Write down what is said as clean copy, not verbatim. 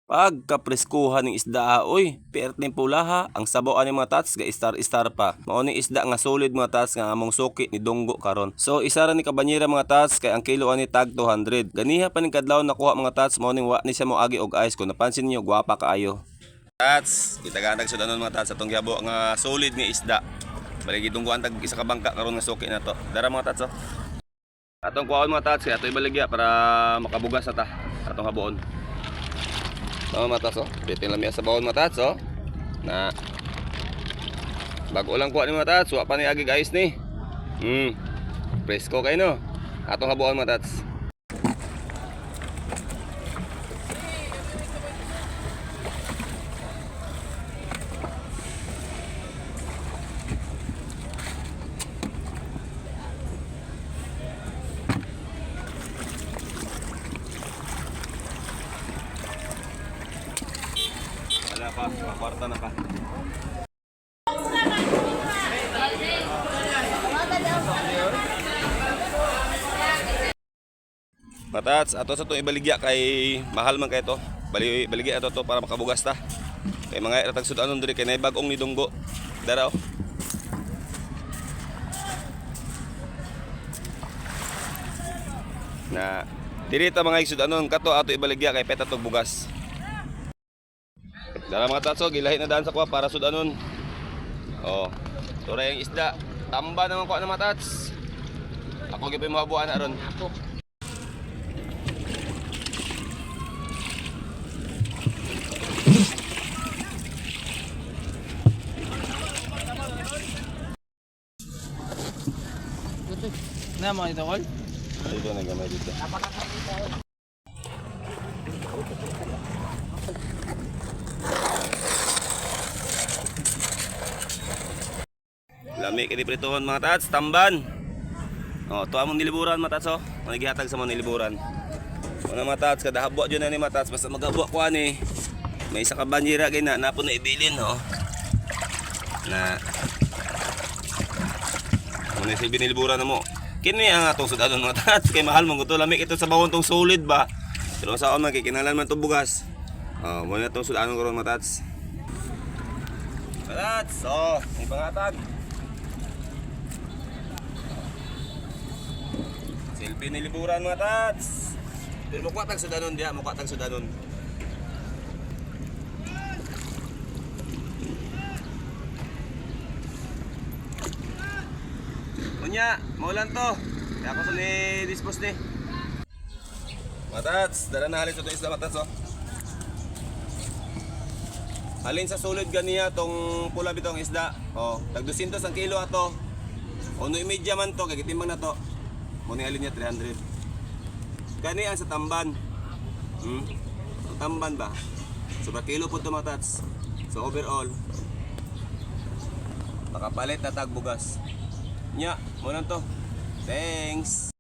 Pagkapreskuhan ng isda, oy, perteng pulaha, ang sabaw ani, mga tats, ga star star pa. Mao ni isda nga solid, mga tats, nga among suki ni Donggo karon. So isa ra ni kabanyera, mga tats, kay ang kilo ani tag 200. Ganiha pa ning kadlaw nakuha, mga tats, mao ning wa ni siya moagi og ice. Kung napansin niyo, gwapa kaayo. Tats, kita ka nagsudanon, mga tats, atong gihabo nga solid nga isda. Bali gidunggoan tag isa ka bangka karon nga suki na to. Dara, mga tats, oh. Atong kuhaon, mga tats, kay ato ibaligya para makabugas na ta atong habuon. Oh, mga tats, oh. Bitin lang sa bawon, mga tats, oh. Na bago lang kuha ni, mga tats, wa pa ni agi guys ni. Presko kay no. Atong habuon, mga tats. Wala pa, kwarta na pa. Matats, ato sa itong ibaligya kay mahal man kay to. Bali baligya ato to para makabugas ta. Kay mga ratag sudanon diri kay nay bag-ong ni Dunggo. Dara oh. Na diri ta mga isudanon kato ato ibaligya kay peta tog bugas. Dara, mga tatso, gilahi na daan sa kuha para sudanon. Oh. Turay ang isda. Tamba naman kuha na, mga tats. Ako gyud mo habuan na ron. Na mo ito, Col? Dito na gamay dito. Lami kay prituhon, mga tats, tamban. Oh, to among niliburan, mga tats, oh. Mga gihatag sa mga niliburan. Mga mga tats, kada habwa jud na ni, mga tats, basta maghabwa ko ani. May isa ka banjira kay na napon na ibilin, oh. Na muna sa biniliburan na mo. Kini ang atong sudanon, mga tats, kay mahal mong gusto lami ito sa bawon tong solid ba. Pero sa man kay kinahanglan man tong bugas. Oh, muna tong sudanon karon, mga tats. Mga tats, oh, may pangatag. Silbi niliburan, mga tats. Pero mukha tag sudanon diha, mukha tag sudanon. Unya, maulan to. Kaya ako sa ni dispose ni. Matats, dala na halin sa itong isla, matats, oh. Halin sa sulod ganiya tong pula bitong isda. Oh, tag 200 ang kilo ato. Uno imedya man to, kay gitimbang na to. Muna halin niya 300. Gani ang sa tamban. Sa tamban ba? Sobra kilo po to, mga tats. So overall, makapalit na tag bugas. Nya, mo lang to. Thanks.